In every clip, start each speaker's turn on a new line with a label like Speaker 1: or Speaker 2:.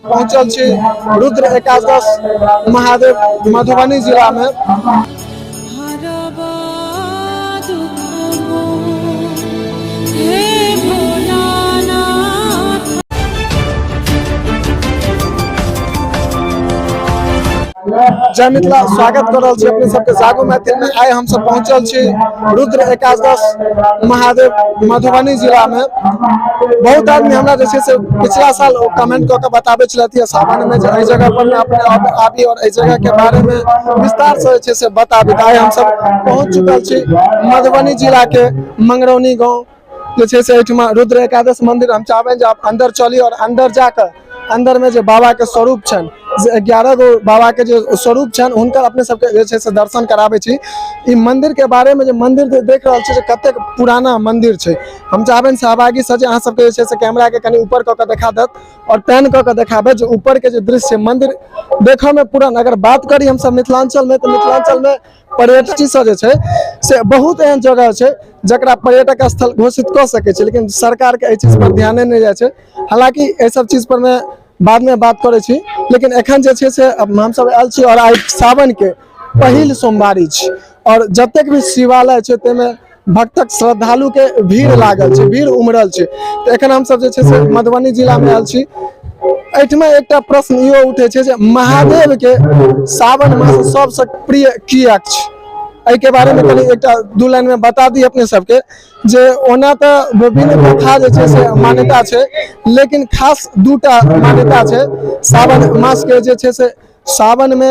Speaker 1: पहुंचल छी रुद्र एकादश महादेव मधुबनी जिला में।
Speaker 2: हरबा दुख मोर, हे भोलानाथ।
Speaker 1: जय मिथिला, स्वागत कर रहल छी अपने सबके जागो मैथिल में। आइ हम सब पहुंचल छी रुद्र एकादश महादेव मधुबनी जिला में। बहुत आदमी हमरा जे छै से पिछला साल ओ कमेंट कऽ के बताबै छलथि सावन में जे एहि जगह पर में अपने आबी और एहि जगह के बारे में विस्तार से जे छै से बताबी। तऽ आइ हम सब पहुंच चुकल छी मधुबनी जिला के मंगरौनी गाँव जे छै से एहिठमा रुद्र एकादश मंदिर। हम चाहबनि जे आप अंदर चली और अंदर जाकर अंदर में जे बाबा के स्वरूप छनि, जे 11 गो बाबा के जे स्वरूप छनि, हुनकर अपने सबके जे छै से दर्शन कराबै छी। ई मंदिर के बारे में जे मंदिर जे देख रहल छी जे कतेक पुराना मंदिर छै। हम चाहबनि सहभागी से जे अहाँ सबके जे छै से कैमरा के कनि ऊपर कऽ के देखा देत और पैन कऽ के देखाबे जे ऊपर के जे दृश्य मंदिर देखऽ में पुरान। अगर बात करी हमसब मिथिलांचल में तऽ मिथिलांचल में पर्यटक सब जे छै से बहुत एहन जगह छै जकरा पर्यटक स्थल घोषित कऽ सकै छै, लेकिन सरकार के एहि चीज पर ध्याने नहि जाइ छै। हालांकि एहि सब चीज पर मे बाद में बात करै छी, लेकिन एखन जे छै से हमसब आयल छी और आइ सावन के पहिल सोमवारी छी और जतेक भी शिवालय छै ताहिमे भक्तक श्रद्धालु के भीड़ लागल छै, भीड़ उमड़ल छै। तऽ एखन हमसब जे छै से मधुबनी जिला मे आयल छी। एहिठमा एकटा प्रश्न इहो उठै छै जे महादेव के सावन मास सबसँ प्रिय किएक छै? एहिके बारे मे कनि एकटा दू लाइन मे बता दी अपने सबके जे ओना तऽ विभिन्न कथा जे छै से मान्यता छै, लेकिन खास दूटा मान्यता छै सावन मास के। जे छै से सावन मे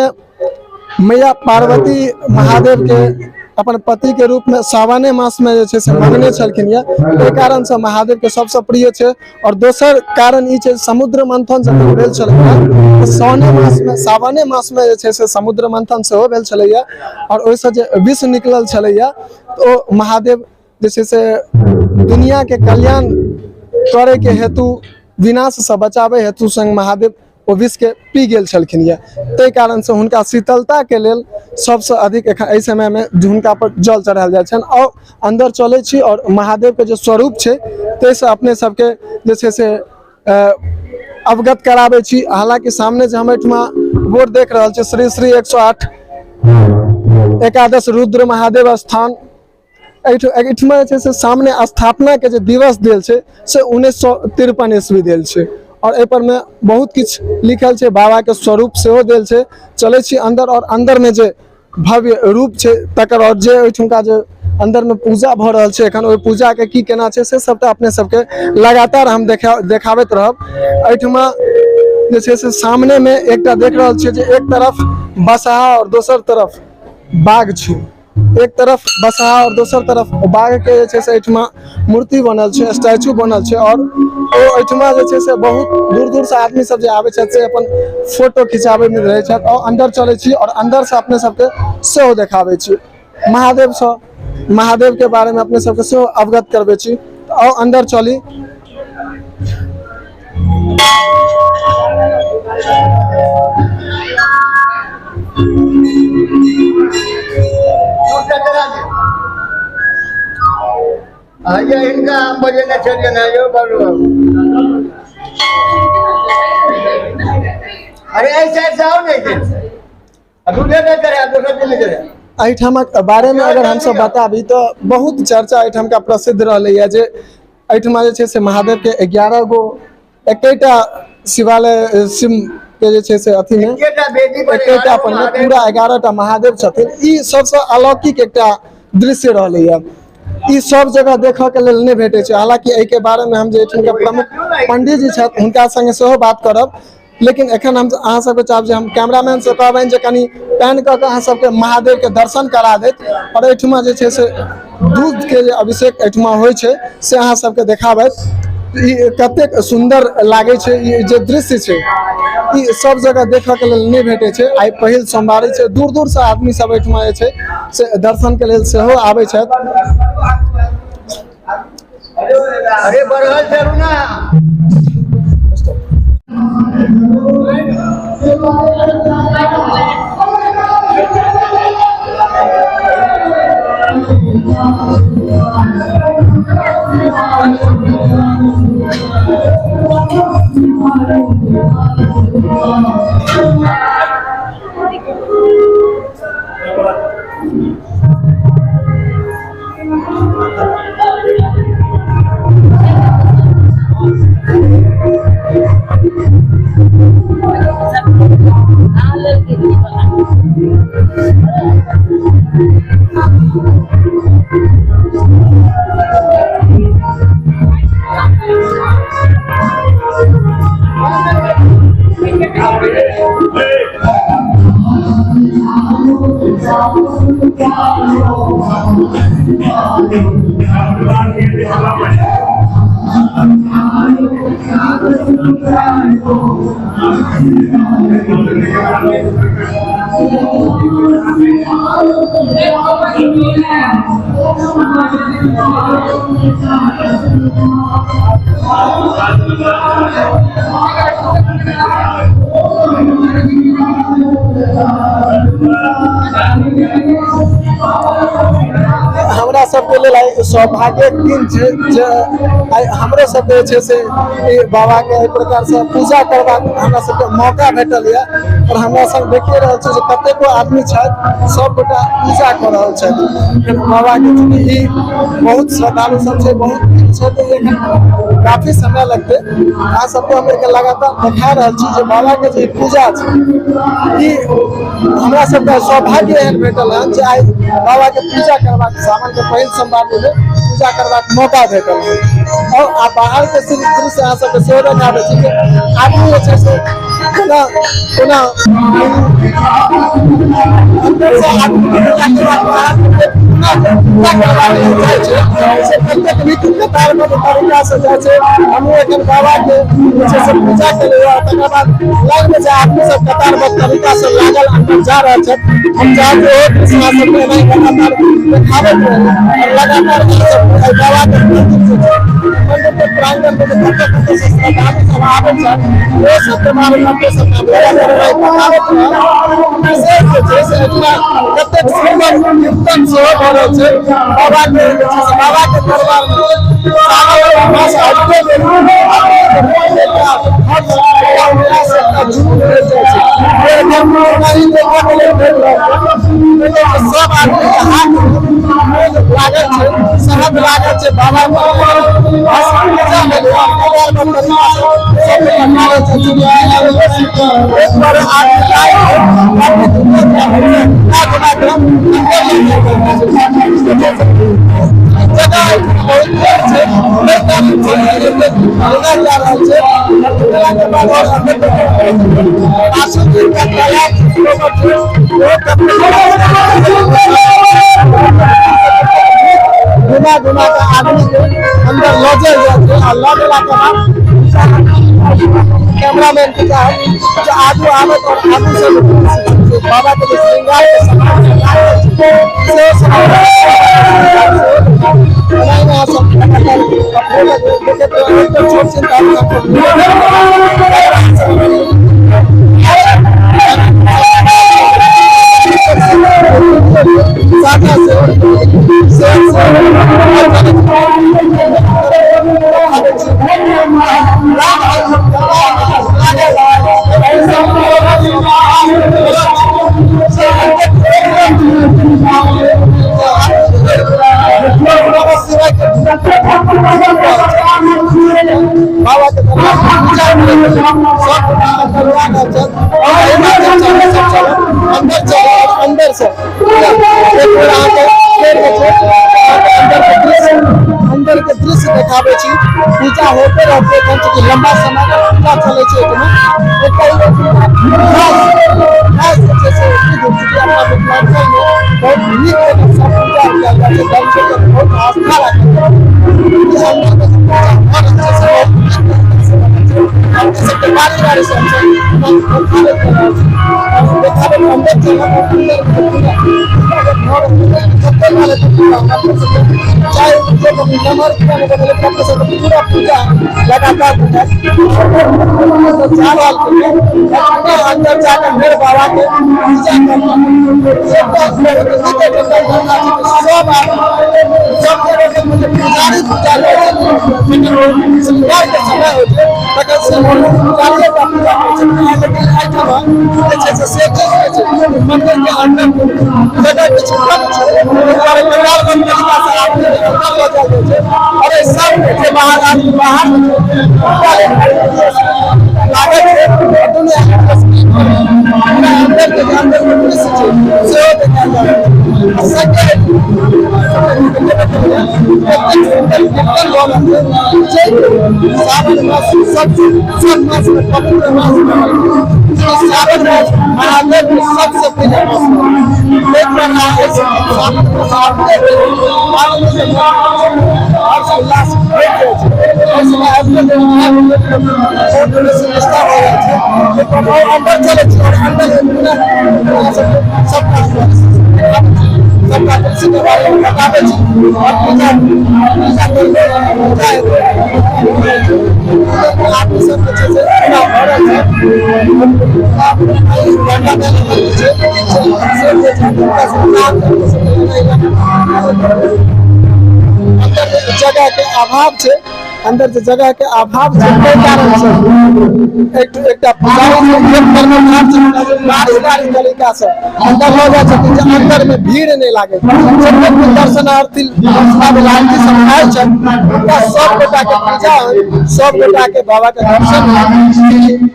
Speaker 1: मैया पार्वती महादेव के अपन पति के रूप में सावने मास में जे छै से मंगने छलखिन ये, ओहि कारण से महादेव के सबसे प्रिय छै। और दोसर कारण ई छै समुद्र मंथन जखन भेल छलैया सावने मास में, सावने मास में जे छै से समुद्र मंथन सेहो भेल छलैया और ओहिसँ जे विष निकलल छलैया तऽ ओ महादेव जे छै से दुनिया के कल्याण करे के हेतु, विनाश से बचाबै हेतु संग महादेव ओ विषके पी गेल छलखिन यऽ। ताहि कारणसँ हुनका शीतलताके लेल सबसँ अधिक एखन एहि समयमे हुनका पर जल चढ़ायल जाइ छनि। आओर अन्दर चलै छी आओर महादेवके जे स्वरूप छै ताहिसँ अपने सबके जे छै से अवगत कराबै छी। हालाँकि सामने जे हम एहिठमा बोर्ड देख रहल छी श्री श्री 108 एकादश रुद्र महादेव स्थान, एहिठमा जे छै से सामने स्थापनाके जे दिवस देल छै से 1953 ईस्वी देल छै और एहि पर मे बहुत किछु लिखल छै, बाबाके स्वरूप सेहो देल छै। चलै छी अन्दर और अन्दरमे जे भव्य रूप छै तकर और जे ओहिठुनका जे अन्दरमे पूजा भऽ रहल छै एखन, ओहि पूजाके की केना छै से सबटा अपने सबके लगातार हम देखाबैत रहब। एहिठमा जे छै से सामनेमे एकटा देख रहल छियै जे एक तरफ बसहा और दोसर तरफ बाघ छै। एक तरफ बसहा और दोसर तरफ बाघ के जे छै से एहिठमा मूर्ति बनल छै, स्टैचू बनल छै और ओ एहिठमा जे छै से बहुत दूर दूर से आदमी सब जे आबै छथि से अपन फोटो खिंचाबै मे रहै छथि। और अंदर चलै छी और अंदर से अपने सबके सेहो देखाबै छी, महादेव सँ महादेव के बारे में अपने सबके सेहो अवगत करबै छी। और अंदर चली।
Speaker 3: आइए हिनका हम बजेने छलियनि हेँ यौ बाबू। अरे एहि साइड से आउ ने, एहि दूधे नहि चढ़ायब, दोसर चीज नहि चढ़ायब।
Speaker 1: एहिठामक बारेमे अगर हमसब बताबी तऽ बहुत चर्चा एहिठामका प्रसिद्ध रहलैए जे एहिठमा जे छै से महादेवके 11 गो एकेटा शिवालय शिव के जे छै से अथी मे
Speaker 3: एकेटा वेदी पर
Speaker 1: एकेटा पर मे पूरा 11 टा महादेव छथिन। ई सबसँ अलौकिक एकटा दृश्य रहलैए, ई सब जगह देखऽ के लेल नहि भेटै छै। हालांकि एहिके बारे मे हम जे एहिठामके प्रमुख पंडीजी छथि हुनका संगे सेहो बात करब, लेकिन एखन हम अहाँ सबके चाहब जे हम कैमरामैन से कहबनि जे कनि पैन कऽ के अहाँ सबके महादेव के दर्शन करा देत और एहिठमा जे छै से दूध के जे अभिषेक एहिठमा होइ छै से अहाँ सबके देखाबैत। ई कतेक सुन्दर लागै छै, ई जे दृश्य छै ई सब जगह देखऽ के लेल नहि भेटै छै। आइ पहिल सोमवारी छै, दूर दूर से आदमी सब एहिठमा जे छै से दर्शन के लेल सेहो आबै छथि।
Speaker 3: अरे बढ़ल चलू ना।
Speaker 1: हमरा सबके लेल आइ सौभाग्यक दिन छै जे आइ हमरो सबके जे छै से ई बाबाके एहि प्रकारसँ पूजा करबाक हमरा सबके मौका भेटल यऽ। आओर हमरा सब देखिए रहल छी जे कतेको आदमी छथि, सब गोटा पूजा कऽ रहल छथि बाबाके। चूँकि ई बहुत श्रद्धालु सब छै, बहुत भीड़ छै, तऽ एखन काफी समय लगतै। अहाँ सबके हम एकर लगातार देखा रहल छी जे बाबाके जे पूजा छै, ई हमरा सबके सौभाग्य एहन भेटल हन जे आइ बाबाके पूजा करबाक, सावन के पहिल सोमवारी में पूजा करबाक मौका भेटल हन। और आ बाहर के दृश्य अहाँ सबके सेहो देखाबै छी कि आदमी जे छै से कोना कोना अंदर से आदमी पूजा करबाक, बाहर कोना पूजा करबाक लेल जाइ छै, से कतेक नीक कतारबद्ध तरीका से जाइ छै। हमहूँ एखन बाबा के जे छै से पूजा केलियै और तकर बाद लाइन में जे आदमी सब कतारबद्ध तरीका से लागल अंदर जा रहल छथि, हम चाहब जे ओहो दृश्य अहाँ सबके एनाही लगातार देखाबैत रही। और लगातार अहाँ सब एहि बाबा के मंदिर जे छै, मंदिर के प्रांगण में जे कतऽ कतऽ से श्रद्धालु सब आबै छथि, ओहो सबके बारे में अपने सबके हम लगातार एनाही बताबैत रहब। विशेष जे छै से एहिठिना कतेक सुन्दर कीर्तन सेहो भऽ रहल छै बाबा के जे छै से बाबा के दरबार में। सावन मास आबिते देरी जुलूस भेल जाइ छै, एखन देखऽ के लेल भेट रहल छै। सब आदमी के हाथ लागल छै, शहद लागल छै बाबा पर। बस पूजा भेलै और कतारबद्ध तरीका से सब लागल छै। एक बार आदमी जगह बहुत कम छै, ओहि कारण छै जा रहल छै। के बाद और अंदर वासुकी का तालाब छै, ओ घुमा घुमा के आदमी के अंदर लऽ जायल जाइ छै। आ लऽ गेलाके बाद कैमरामैन के चाहब जे आगू आबत और आगू से बाबा के जे श्रृंगार के सामान छै से सब एनाही अहाँ सब लगातार देखैत रहब। एकटा छोट छिन साझा से बाबा के दरबार में पूजा करे के लेल सब अंदर लागल छथि। और एहिना चर्चा में सब चलत, अंदर चलत और अंदर से एक बेर अहाँके फेर जे छै अहाँके अंदर के दृश्य, अंदर के दृश्य देखाबै छी। पूजा होते रहते एखन, चूँकि लंबा समय तक पूजा चलै छै एहिमे। एकटा ई खास खास जे छै से विध, चूँकि अपना मिथिलांचल में बहुत नीक जेना सब पूजा कयल जाइ छै, धर्म के प्रति बहुत आस्था राखल जाइ छै। ई अंदर के जे पूजा भऽ रहल छै से बहुत नीक तरीका से भऽ रहल छै। अपने सबके बारी बारी से हमसब देखाबैत रहल छी और देखाबैत अंदर चलब और अंदर के पूजा पूजा जे भऽ रहल छै, कते काल हेतै पूजा, अपने सबके चाहे जे कभी नमहर किया नहि बदले, अपने सबके पूरा पूजा लगातार देखायब। जा रहल छै अपने अंदर जाकर फेर बाबा के पूजा करना एकटा बहुत नीक एखन घटना छै कि सब आदमी सब जगह के मतलब पुजारी पूजा करै छै। जखन श्रृंगार के समय होइ छै तखन श्रृंगार कोनो पुजारिये टा पूजा करै छथिन, लेकिन एहिठाम जे छै से से चीज होइ छै। मंदिर के अंदर जगह किछु कम छै, ताहि दुआरे कतारबद्ध तरीका से आदमी के अंदर लऽ जायल जाइ छै और एहि सब जे बाहर आदमी बाहर छै हुनका लेल लागल छै और दुनू आपस में पूरा अंदर के जे अंदर के दृश्य छै सेहो देखायल जा रहल छै। आ संगे कतेक सुन्दर कीर्तन भऽ रहल छै जे सावन मास सब सब मास में पवित्र मास मानल गेल छै। सावन मास महादेव के सबसे प्रिय मास मानल गेल छै। ताहि दुआरे अहाँ एहि सावन मास आबिते आनंद से हर्ष उल्लास भरि जाइ छै। एहि समय आबिते देरी बहुत बेसी निष्ठा भऽ जाइ छै। और अंदर चलै छी और अंदर पूरा अहाँ सबके सबटा सबटा दृश्य के बारे में बताबै छी और पूजा पूजा करबै, पूजा हेतै, आदमी सब जे छै से पूरा भरल छै। आब एहि डंडा मेला जे छै से जे छै हुनका से काम अंदर जे जगह के अभाव छै, अंदर जे जगह के अभाव छै ताहि कारण से एक एकटा पुजारी छै जे कर्मकार छै, बारी बारी तरीका से अंदर लऽ जाइ छथिन जे अंदर में भीड़ नहि लागे। जतेक भी दर्शनार्थी दर्शनार्थी सब आयल छथि हुनका सब गोटा के पूजा होइ, सब गोटा के बाबा के दर्शन होइ।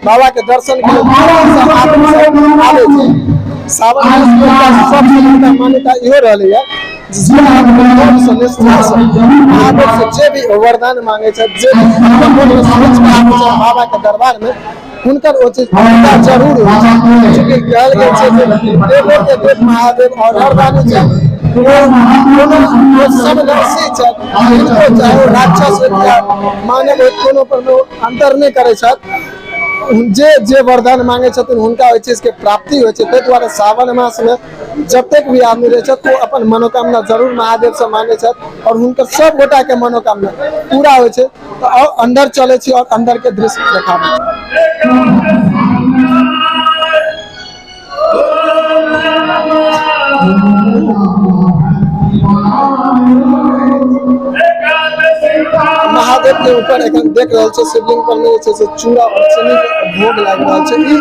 Speaker 1: बाबा के दर्शन के लेल दूर दूर से आदमी सब आबै छै। सावन मास के एकटा सबसँ बड़का मान्यता इहो रहलैया जे आदमी मनसँ निष्ठासँ महादेव से जे भी वरदान मांगे छथि, जे भी अपन मोनमे सोच के आबै छथि बाबा के दरबार में, हुनकर ओ चीज पूरा जरूर होइ छै। चूँकि कहल गेल छै जे देवो के देव महादेव और वरदानी छथि, ओ कोनो ओ समदर्शी छथि, किनको चाहे ओ राक्षस होइत या मानव होइत कोनो पर ओ अंतर नहि करै छथि। जे जे वरदान मांगे छथिन हुनका ओहि चीज के प्राप्ति होइ छै। ताहि दुआरे सावन मास में जतेक भी आदमी रहै छथि ओ अपन मनोकामना जरूर महादेव से मांगे छथि और हुनकर सब गोटा के मनोकामना पूरा होइ छै। तऽ आउ अंदर चलै छी और अंदर के दृश्य देखाबै छी। महादेव के ऊपर एखन देख रहल छै शिवलिंग पर में जे छै से चूड़ा और चीनी के भोग लागि रहल छै। ई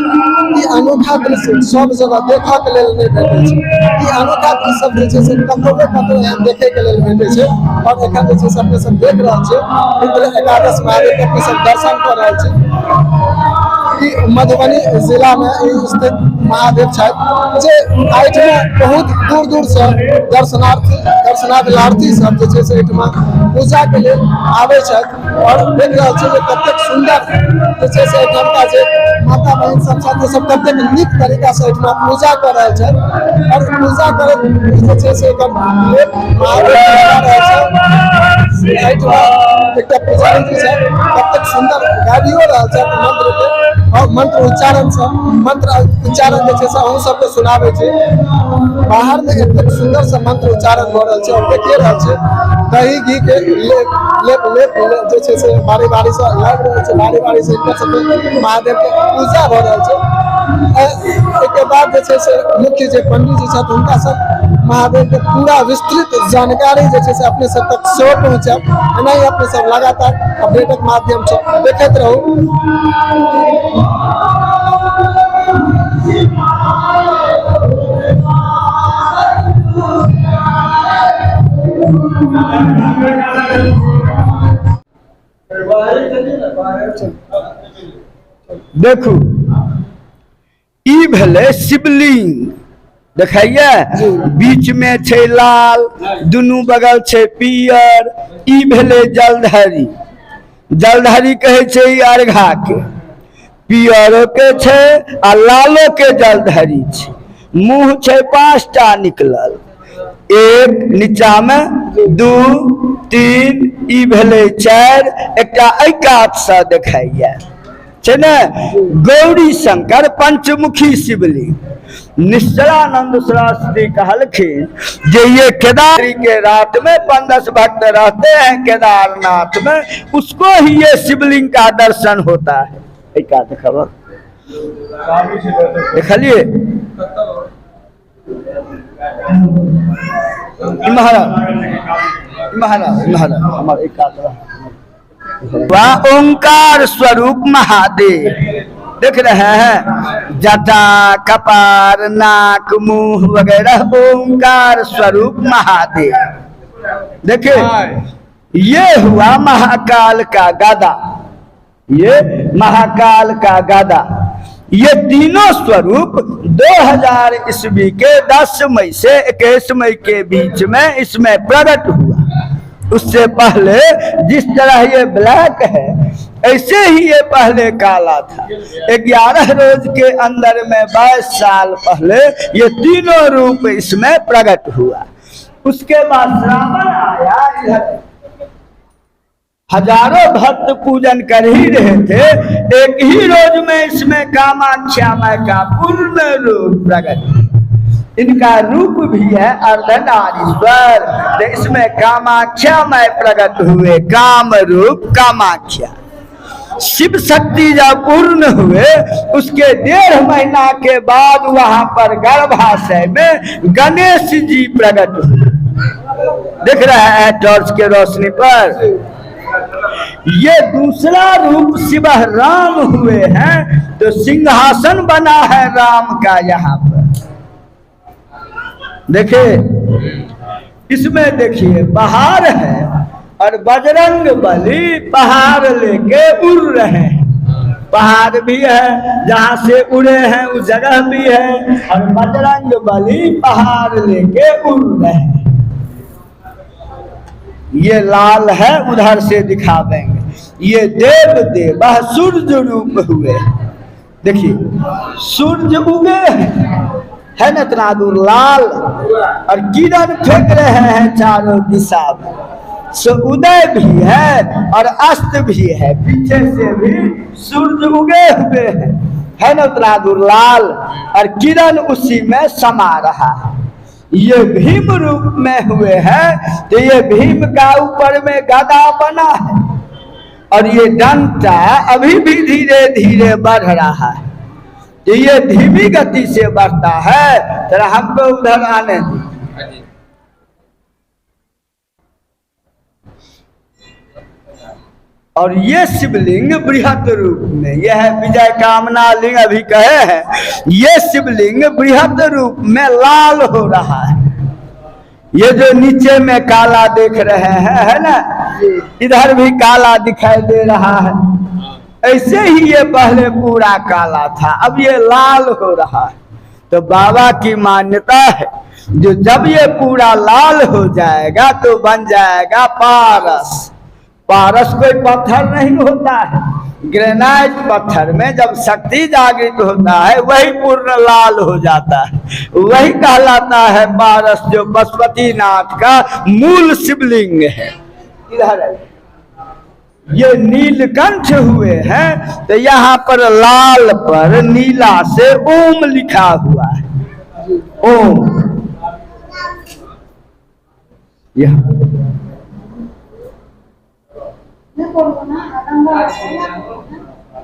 Speaker 1: ई अनोखा दृश्य सब जगह देखऽ के लेल नहि भेटै छै। ई अनोखा दृश्य सब जे छै से कतौ ने कतौ एहन देखै के लेल भेटै छै और एखन जे छै से अपने सब देख रहल छै रुद्र एकादश महादेव के अपने सब दर्शन कऽ रहल छी। ई मधुबनी जिला में ई स्थित महादेव छथि जे एहिठमा बहुत दूर दूर से दर्शनार्थी दर्शनार्थी सब जे छै से एहिठमा पूजा के लेल आबै छथि और देख रहल छी जे कतेक सुन्दर जे छै से एहिठामका जे माता बहिन सब छथि ओ सब कतेक नीक तरीका से एहिठमा पूजा कऽ रहल छथि और पूजा करैत जे छै से एकर लेप महादेव लगा रहल छथि। एहिठमा एकटा पुजारी जी छथि, कतेक सुन्दर गाबियो रहल छथि मंत्र के और मंत्र उच्चारण से मंत्र उच्चारण जे छै से अहूँ सबके सुनाबै छी। बाहर में एतेक सुन्दर से मंत्र उच्चारण भऽ रहल छै और देखिए रहल छै दही घी के लेप लेप लेप जे छै से बारी बारी से लागि रहल छै, बारी बारी से हिनकर सबके महादेव के पूजा भऽ रहल छै। एहिके बाद जे छै से मुख्य जे पंडित जी छथि हुनका सब महादेव के पूरा विस्तृत जानकारी जे छै से अपने सब तक सेहो पहुँचायब। एनाही अपने सब लगातार अपडेटक माध्यम से देखैत रहू।
Speaker 3: देखू ई भेलै शिवलिंग, देखाइए बीच में छै लाल, दुनू बगल छै पियर। ई भेलै जलधारी, जलधारी कहै छै ई अर्घा के, पियरो के छै आ लालो के जलधारी छै। मुँह छै 5टा निकलल, एक नीचा में 2 3, ई भेलै 4, एकटा एहि कात से देखाइए छै ने। गौरी शंकर पंचमुखी शिवलिंग। निश्चलानंद शास्त्री कहलखिन जे ये केदारी के रात में 15 भक्त रहते हैं केदारनाथ में, उसको ही ये शिवलिंग का दर्शन होता है। एक खबर देखलिए महाराज महाराज महाराज हमार एक कात रह। वह ओंकार स्वरूप महादेव देख रहे हैं। जटा कपार नाक मुंह वगैरह ओंकार स्वरूप महादेव। देखिए ये हुआ महाकाल का गदा, ये महाकाल का गदा। ये तीनों स्वरूप 2000 ईस्वी के 10 मई से 21 मई के बीच में इसमें प्रकट हुआ। उससे पहले जिस तरह ये ब्लैक है ऐसे ही ये पहले काला था। 11 रोज के अंदर में 22 साल पहले ये तीनों रूप इसमें प्रकट हुआ। उसके बाद श्रावण आया, इधर हजारों भक्त पूजन कर ही रहे थे, एक ही रोज में इसमें कामाख्या माई का पूर्ण रूप प्रकट। इनका रूप भी है अर्धनारीश्वर, तो इसमें कामाख्या माई प्रकट हुए, काम रूप कामाख्या। शिव शक्ति जब पूर्ण हुए उसके 1.5 महीना के बाद वहां पर गर्भाशय में गणेश जी प्रकट हुए। देख रहे हैं टॉर्च के रोशनी पर। ये दूसरा रूप शिव राम हुए हैं, तो सिंहासन बना है राम का यहाँ पर। देखिए इसमें देखिए पहाड़ है और बजरंग बली पहाड़ लेके उड़ रहे हैं। पहाड़ भी है, जहाँ से उड़े हैं उस जगह भी है, और बजरंग बली पहाड़ लेके उड़ रहे हैं। ये लाल है, उधर से दिखा देंगे। ये देव देव सूर्य रूप हुए। देखिए सूर्य उगे हैं, है ना इतना दूर लाल, और किरण फेंक रहे हैं चारों दिशा में। सो उदय भी है और अस्त भी है, पीछे से भी सूर्य उगे हुए हैं, है ना उतना दूर लाल, और किरण उसी में समा रहा है। ये भीम रूप में हुए हैं, तो ये भीम का ऊपर में गदा बना है और ये डंडा अभी भी धीरे धीरे बढ़ रहा है। तो ये धीमी गति से बढ़ता है, जरा हमको उधर आने दो। और ये शिवलिंग बृहत रूप में, यह है विजय कामना लिंग अभी कहे हैं, ये शिवलिंग बृहत रूप में लाल हो रहा है। ये जो नीचे में काला देख रहे हैं, है ना, इधर भी काला दिखाई दे रहा है। ऐसे ही ये पहले पूरा काला था, अब ये लाल हो रहा है। तो बाबा की मान्यता है जो जब ये पूरा लाल हो जाएगा तो बन जाएगा पारस। पारस कोई पत्थर नहीं होता है, ग्रेनाइट पत्थर में जब शक्ति जागृत होता है वही पूर्ण लाल हो जाता है, वही कहलाता है पारस, जो पशुपतिनाथ का मूल शिवलिंग है। इधर है ये नीलकंठ हुए हैं, तो यहाँ पर लाल पर नीला से ओम लिखा हुआ है, ओम। यह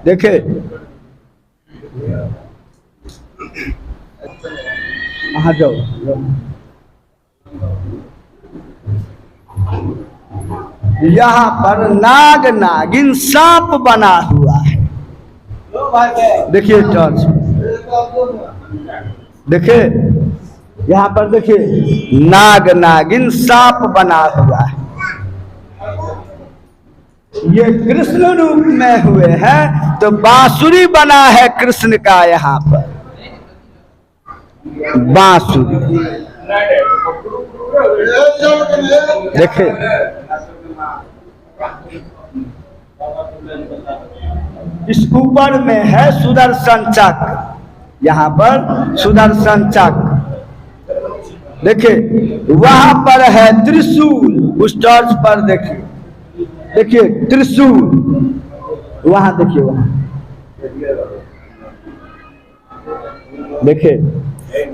Speaker 3: देखे हाँ जाओ, यहाँ पर नाग नागिन सांप बना हुआ है। देखिए टॉर्च, देखिए यहाँ पर, देखिए नाग नागिन सांप बना हुआ है। ये कृष्ण रूप में हुए हैं, तो बांसुरी बना है कृष्ण का यहाँ पर, बांसुरी। देखे इस ऊपर में है सुदर्शन चक्र, यहाँ पर सुदर्शन चक्र। देखिए वहां पर है त्रिशूल, उस टॉर्च पर देखिए, देखिए त्रिशूल वहां, देखिए वहां, देखिए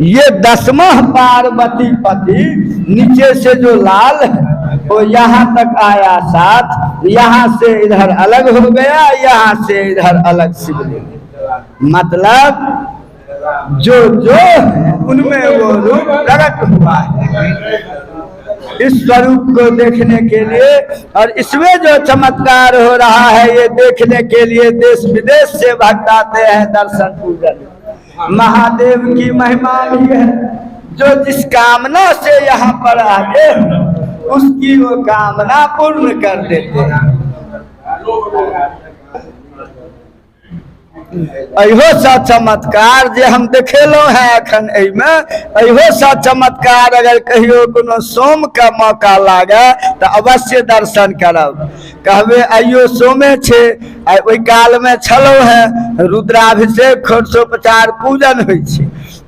Speaker 3: ये दसवां पार्वती पति नीचे से जो लाल है वो यहाँ तक आया साथ, यहाँ से इधर अलग हो गया, यहाँ से इधर अलग शिवलिंग। मतलब जो जो है उनमें वो रूप प्रकट हुआ है। इस स्वरूप को देखने के लिए और इसमें जो चमत्कार हो रहा है ये देखने के लिए देश विदेश से भक्त आते हैं दर्शन पूजन। महादेव की महिमा भी है, जो जिस कामना से यहाँ पर आते हैं उसकी वो कामना पूर्ण कर देते हैं। अहो सा चमत्कार जे हम देखेलहुँ हैं अखन एहिमे, अहो सा चमत्कार अगर कहियो कोनो सोम के मौका लागे तऽ अवश्य दर्शन करब। कहबे आइयो सोमे छे, आ ओहि काल में छलहुँ हैं, रुद्राभिषेक षोडशोपचार पूजन होइ छै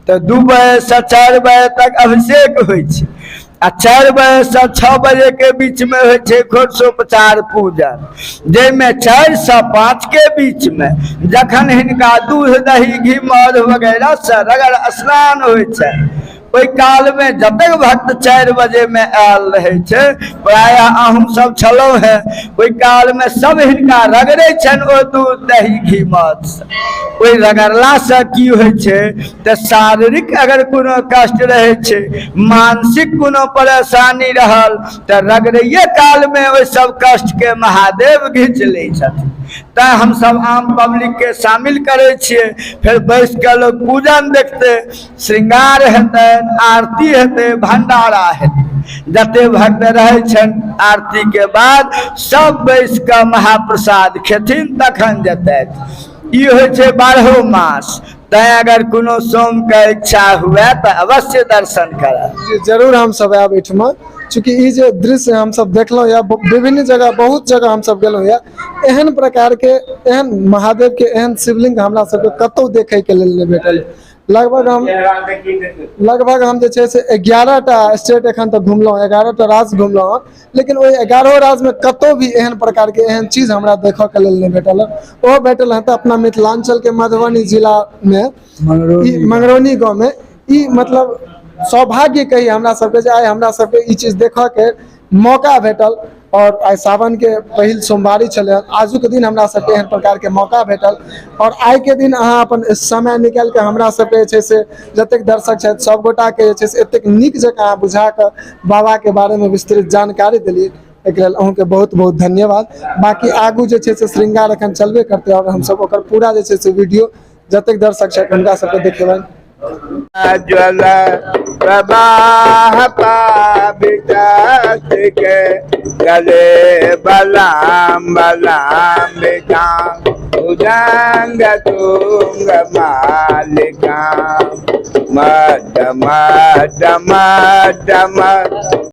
Speaker 3: तऽ 2 बजे से 4 बजे तक अभिषेक होइ छै, आ 4 बजे से 6 बजे के बीच में होइ छै षोडशोपचार पूजन, जाहिमे 4 से 5 के बीच में जखन हिनका दूध दही घी मध वगैरह से रगड़ स्नान होइ छै, ओहि काल में जतेक भक्त 4 बजे में आयल रहै छै, प्रायः अहूँ सब छलहुँ हेँ, ओहि काल में सब हिनका रगड़ै छनि ओ दूध दही घी मध से। ओहि रगड़लासँ की होइ छै तऽ शारीरिक अगर कोनो कष्ट रहै छै, मानसिक कोनो परेशानी रहल तऽ रगड़ैये कालमे ओहि सब कष्टके महादेव घीच लै छथिन। तैं हमसब आम पब्लिकके शामिल करै छियै। फेर बैस कऽ लोक पूजन देखतै, श्रृंगार हेतै, आरती हेतै, भंडारा हेतै। जते भक्त रहै छनि आरती के बाद सब बैस कऽ महाप्रसाद खेथिन तखन जेतथि। ई होइ छै 12 मास। तैं अगर कोनो सोम के इच्छा हुए तऽ अवश्य दर्शन करब।
Speaker 1: जी जरूर हम सब आयब एहिठमा, चूँकि ई जे दृश्य हम सब देखलहुँ या विभिन्न जगह बहुत जगह हम सब गेलहुँ या एहन प्रकार के एहन महादेव के एहन शिवलिंग हमरा सबके कतौ देखै के लेल नहि भेटल। लगभग हम जे छै से 11टा स्टेट एखन तक घुमलहुँ, 11टा राज्य घुमलहुँ हँ, लेकिन ओहि 11 राज्यमे कतौ भी एहन प्रकार के एहन चीज हमरा देखऽ के लेल नहि भेटल। ओहो भेटल हँ तऽ अपना मिथिलांचल के मधुबनी जिलामे मंगरौनी गाँवमे। ई मतलब सौभाग्य कही हमरा सबके जे आइ हमरा सबके ई चीज देखऽ के मौका भेटल। और आइ सावन के पहिल सोमवारी छलै, आजुक दिन हमरा सबके एहन प्रकार के मौका भेटल। और आइ के दिन अहाँ अपन समय निकालि के हमरा सबके जे छै से जतेक दर्शक छथि सब गोटा के जे छै से एतेक नीक जकाँ अहाँ बुझा कऽ बाबा के बारे में विस्तृत जानकारी देलियै, एहिके लेल अहूँके बहुत बहुत धन्यवाद। बाकी आगू जे छै से श्रृंगार एखन चलबे करतै और हमसब ओकर पूरा जे छै से वीडियो जतेक दर्शक छथि हुनका सबके देखेबनि।
Speaker 3: ज्वल प्रवाह पाबित के गले बलाम बलाम भुजंग तुंग मालिका मद मद मद मद